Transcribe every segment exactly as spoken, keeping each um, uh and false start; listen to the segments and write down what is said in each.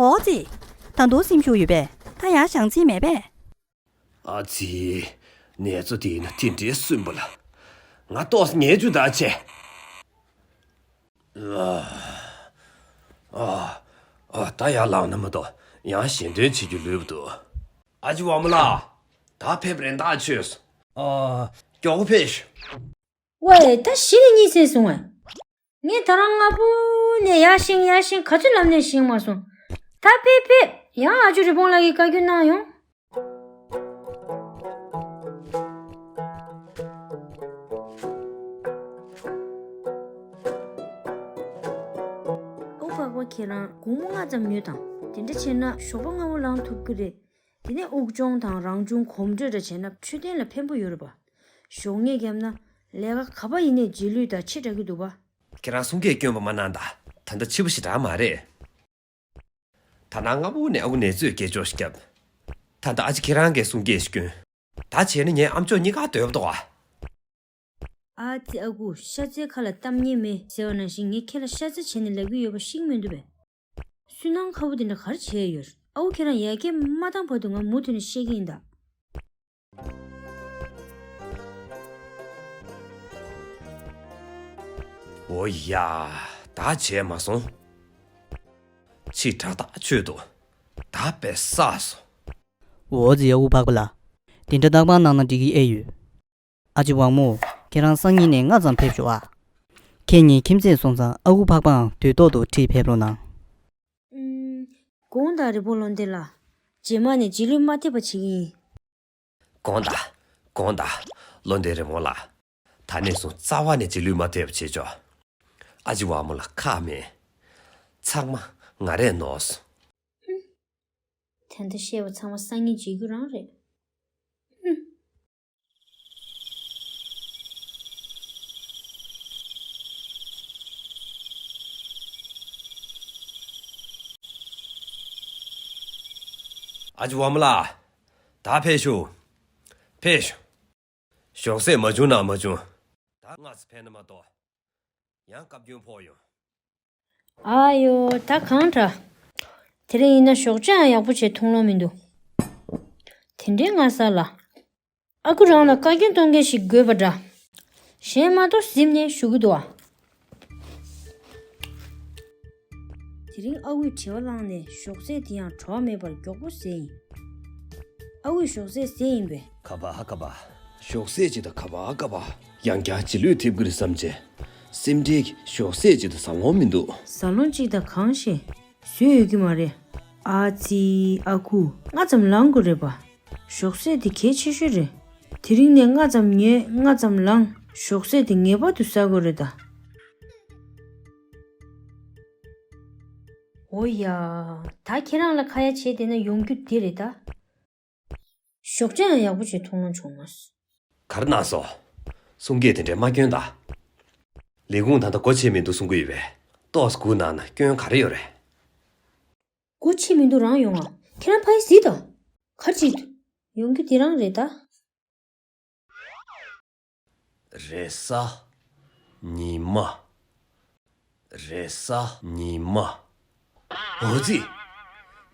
ཨོ་ཙི། ད་དུང་སེམས་ཤུགས་ཡོད་པས། ད་ཡར་བཞེངས་རྩིས་མེད་པས། ཨ་ཙི། ནེ་ཙོ་དེ་ཡིན་ན་དེ་འདྲའི་སུན་པོ་ལ། ང་ཏོག་ཙམ་ཉལ་རྒྱུ་ད་བྱས། ཨ། ཨ། ཨ། ད་ཡར་ལངས་ན་མ་གཏོགས་ཡང་ཞལ་འདོན་བྱེད་རྒྱུ་ལུས་པ་འདུག་ཨ་ཅེ་ཝ་མོ་ལགས། ད་ཕེབས་རན་ད་བྱོས། ཨ། མགྱོགས་པོ་ཕེབས་ཤོག་ཝེ། ད་གཞི་ནས་གཉིད་སད་སོང་ངས། ངས་ད་རང་སྔ་པོ་ནས་ཡར་བཞེངས་ཡར་བཞེངས་ག་ཚོད་ལབ་ནས་བཞེངས་མ་སོང་། ད་ཕེབས་ཕེབས། ཡང་ཨ་ཅོ་རི་བོང་ལགས་ཀྱིས་བཀའ་བཀྱོན་གནང་ཡོང་། ཨོ་འཕགས་པ་ཁྱེད་རང་དགོང་མོ་སྔ་ཙམ་ཉོས་དང་། དེ་འདྲ་བྱས་ན་ཞོགས་པ་སྔ་བོ་ལངས་ཐུབ་ཀྱི་རེད། དེ་ནས་དབུགས་སྦྱོང་དང་རང་བྱུང་གོམས་འགྲོས་འདྲ་བྱས་ན་མཆོད་རྟེན་ལ་ཕན་པོ་ཡོད་རེད་པ། ཞོགས་ལྔས་བརྒྱབ་ན་ལས་ཀ་ག་པ་ཡིན་ནའི་རྗེས་ལུས་དང་ཆེ་དྲགས་ཀྱི་འདུག་པ། ཁྱེད་རང་གསུང་སྐད་སྐྱོན་པ་མ་གནང་ད། ད་ལྟ་ཕྱི་པོ་ཞེ་དྲག་མ་རེད། ད་ནངས་སྔ་པོ་ནས་ཨ་ཁུ་ནེ་ཙོས་སྐད་ཅོར་ཞིག་བརྒྱབ། ད་ལྟ་ཨ་ཅེ་ཁྱེད་རང་གིས་གསུང་སྐད་ཞིག་སྐྱོན། ད་བྱས་ན་ངའི་ཨ་མཆོག་གཉིས་ཀ་སྡོད་པ་འདུག་ཨ། ཨ་ཙི། ཨ་ཁུ། ཤ་ཚའི་ཁ་ལ་གཏམ་ངན་མེད་ཟེར་བ་ནང་བཞིན་ངས་ཁྱེད་ལ་ཤ་ཚ་བྱས་ནས་ལབ་ཀྱི་ཡོད་པ་ཤེས་ཀྱི་མི་འདུག་པས། སུན་སྣང་ཁ་བོ་དེ་འདྲ་ག་རེ་བྱས་ཡོད། ཨ་ཁུ་ཁྱེད་རང་ཡར་རྒྱས་མ་བཏང་བར་དུ་ང་མུ་མཐུད་ནས་བཤད་ཀྱི་ཡིན་ད། འོ་ཡ། ད་བྱས་མ་སོང་། ཕྱི་དྲག་ཐག་ཆོད་འདུག་ད་དཔེ་བསགས་སོང་། འོ་ཙི། ཨ་ཁུ་འཕགས་པ་ལགས། དེ་འདྲ་རྟག་པར་གནང་ན་འགྲིག་གི་ཨེ་ཡོད། ཨ་ཅེ་དབང་མོ། ཁྱེད་རང་སང་ཉིན་ནས་སྔ་ཙམ་ཕེབས་ཤོག་ཨ། ཁྱེད་གཉིས་ཁྱིམ་མཚེས་སོང་ཙང་ཨ་ཁུ་འཕགས་པའང་དུས་ཐོག་ཏུ་ཁྲིད་ཕེབས་རོགས་གནང་། ཨུམ། དགོངས་དག་རི་བོ་བློ་ལྡན་ལགས། རྗེས་མ་ནས་རྗེས་ལུས་མ་ཐེབས་པ་བྱེད་ཀྱི་ཡིན། དགོངས་དག་དགོངས་དག་བློ་ལྡན་རི་བོ་ལགས། ད་ནས་བཟུང་རྩ་བ་ནས་རྗེས་ལུས་མ་ཐེབས་པ་བྱེད་ཆོག་ཨ་ཅེ་དབང་མོ་ལ་ཁག་མེད། ཚང་མ་ང་རས་ནོར་སོང་། ཧུམ། ད་ལྟ་བཤད་པ་ཚང་མ་སང་ཉིན་བརྗེད་རྒྱུ་རང་རེད། ཧུམ། ཨ་ཅེ་དབང་མོ་ལགས། ད་ཕེབས་ཤོག་ཕེབས་ཤོག་ཞོགས་ཟས་མ་བྱུང་ན་མ་བྱུང་། ད་སྔ་ཙམ་ཕེབས་ན་མ་གཏོགས། ཡང་བཀའ་བཀྱོན་ཕོག་ཡོང་། ཨ་ཡོ། ད་གང་དྲག་དེ་རིང་ཡིན་ན་ཞོགས་ཇ་ཡང་ཡག་པོ་བྱས་འཐུང་ལོང་མི་འདུག་དེ་འདྲའི་སྔ་ས་ལ། ཨ་ཁུ་རང་ལ་བཀའ་བཀྱོན་གཏོང་མཁན་ཞིག་དགོས་པ་འདྲ། གཞན་མ་གཏོགས་གཟིམ་ནས་བཞུགས་ཀྱི་འདུག་ཨ། དེ་རིང་ཨ་ཁུས་བྲེལ་བ་བླངས་ནས་ཞོགས་ཟས་དེ་ཡང་བྲོ་བ་མེད་པར་མགྱོགས་པོ་ཟས་ཡིན། ཨ་ཁུས་ཞོགས་ཟས་ཟས་ཡིན་པས། ག་པ་ག་པ། ཞོགས་ཟས་ཅིག་དང་ག་པ་ག་པ། ཡང་བསྐྱར་རྗེས་ལུས་ཐེབས་ཀྱི་རེད་བསམ་བྱས། སེམས་ཁྲལ་གྱིས་ཞོགས་ཟས་ཅིག་དང་ཟ་ལོང་མི་འདུག་ཟ་ལོང་ཅིག་དང་གང་ཤེས། བཟོས་ཡོད་ཀྱི་མ་རེད། ཨ་ཙི། ཨ་ཁུ། སྔ་ཙམ་ལངས་དགོས་རེད་པ། ཞོགས་ཟས་དེ་གལ་ཆེ་ཤོས་རེད། དེ་རིང་ནས་སྔ་ཙམ་ཉལ་སྔ་ཙམ་ལངས། ཞོགས་ཟས་དེ་ངེས་པར་དུ་ཟ་དགོས་རེད་ད། འོ་ཡ། ད་ཁྱེད་རང་ལ་ཁ་ཡ་བྱས་བསྡད་ན་ཡོང་རྒྱུ་དེ་རེད་ད། ཞོགས་ཇ་ཡང་ཡག་པོ་བྱས་འཐུང་ལོང་བྱུང་ངོ་། ག་རེ་གནང་སོང་། གསུང་སྐད་དེ་འདྲས་མ་སྐྱོན་ད། ལས་ཁུངས་ད་ལྟ་སྒོ་ཕྱེ་མི་འདུག་གསུང་གི་ཡོད་པས། ཏོག་ཙམ་སྒུག་གནང་ན་སྐྱོན་ག་རེ་ཡོད་རེད། སྒོ་ཕྱེ་མི་འདུག་རང་ཡོང་ཨ། ཁྱེད་རང་ཕ་གི་གཟིགས་དང་། ག་རེ་བྱེད། ཡོང་རྒྱུ་དེ་རང་རེད་ད། རེས་གཟའ་ཉི་མ། རེས་གཟའ་ཉི་མ། འོ་ཙི།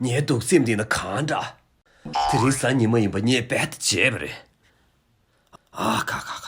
ངའི་སྡུག་སེམས་འདི་ན་གང་འདྲ། དེ་རིང་གཟའ་ཉི་མ་ཡིན་པ་ངས་རྦད་དེ་བརྗེད་པ་རེད། ཨ་ཁ་ཁ་